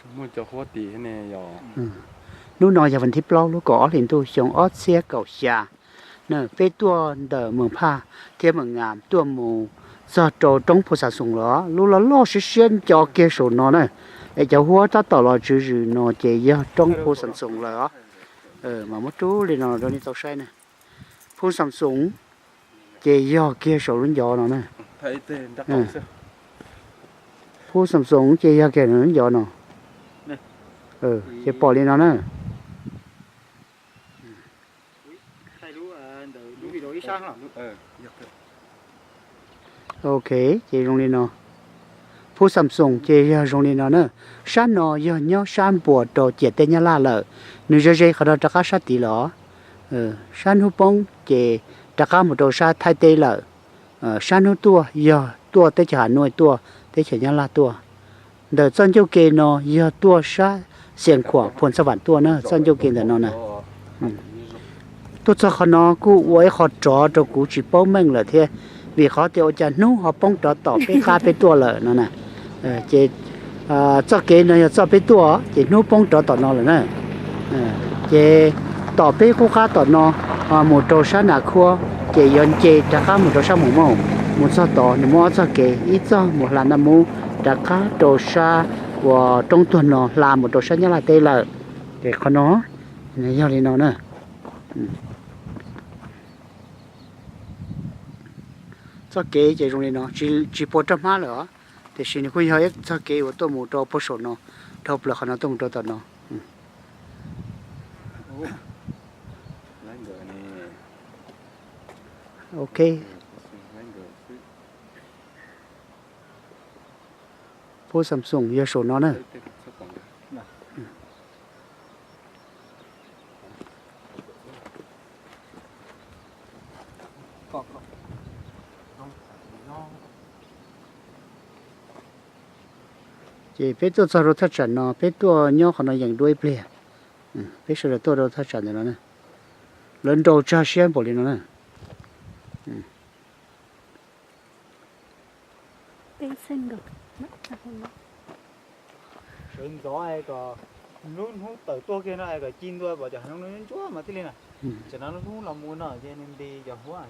Muaj cov huab tis ne yog. Hnub no yog vas thib plaub lub kaum ob hlis ntuj xyoo ob txhiab kaum xya. Na, peb tuaj ntawm Moos Phaj thiab Moos Ngam tuaj mus txog rau roob Phu Xam Xoos lawm. Lub loj loj siab siab nco kiag saum no na. Es cov huab tab tom los tswv zwm no ces yog roob Phu Xam Xoos lawm os. Mas muab rub li no rau nej tau saib na. Phu Xam Xoos ces yog kiag saum lub ncov no na. Phu Xam Xoos ces yog kiag lub ncov no. Ces pom li no na. Ok, ces zoo li no. Phu Xam Xoos ces yog zoo li no na. Sab no yog nyob sab npuas rau ciam teb Nyab Laj lawm. Nws ze ze qhov no rov qab sab tid lawm os. Sab hnub poob ces rov qab mus rau sab Thaib teb lawm. Sab hnub tuaj yog tuaj teb chaws Hav Nuaj tuaj, teb chaws Nyab Laj tuaj. Ntawm txoj ncauj ke no yog tuaj sab Xias Khuam Phuas Txaj Vam tuaj na, txoj ncauj ke ntawm no na. Tuaj txog qhov no kuj ua ib qho rov rau kuv tsis paub meej lawm thiab, vim qhov tias ua cas hnub ho poob rov tom peb qab peb tuaj lawm no na. Ces txoj kev no yog txoj peb tuaj, ces hnub poob rov tom no lawm na. Ces tom peb qub qab tom no mus rau sab Nas Khuab, ces yuav nce rov qab mus rau sab Mus Mooj, mus txog tod nws muaj ob txoj kev, ib txoj mus hla Naj Mub rov qab rau sab uas roob tuag no hla mus rau sab Nyab Laj teb lawm. Ces qhov no yog li no na. Txoj kev ces zoo li no, tsis puas roj hmab lawm os, tiam sis nws kuj yog ib txoj kev uas tuaj mus rau puag saum no, dhau plaws qhov no tuaj mus rau tom no. Ok. Phu Xam Xoos yog saum no na. Ces peb tuaj txog rau thaj tsam no, peb tuaj nyob qhov no yeem dua ib pliag. Peb sawv daws tuaj rau thaj tsam ntawm no na. Lawv nrau tsag siab npaum li no na. Sawv ntxov es kom lub hnub tawm tuaj kiag no es kom ci ntua pom cov heev no ntsuab mas thiaj li na. Tam no lub hnub los mus no ces nws nti cov huab.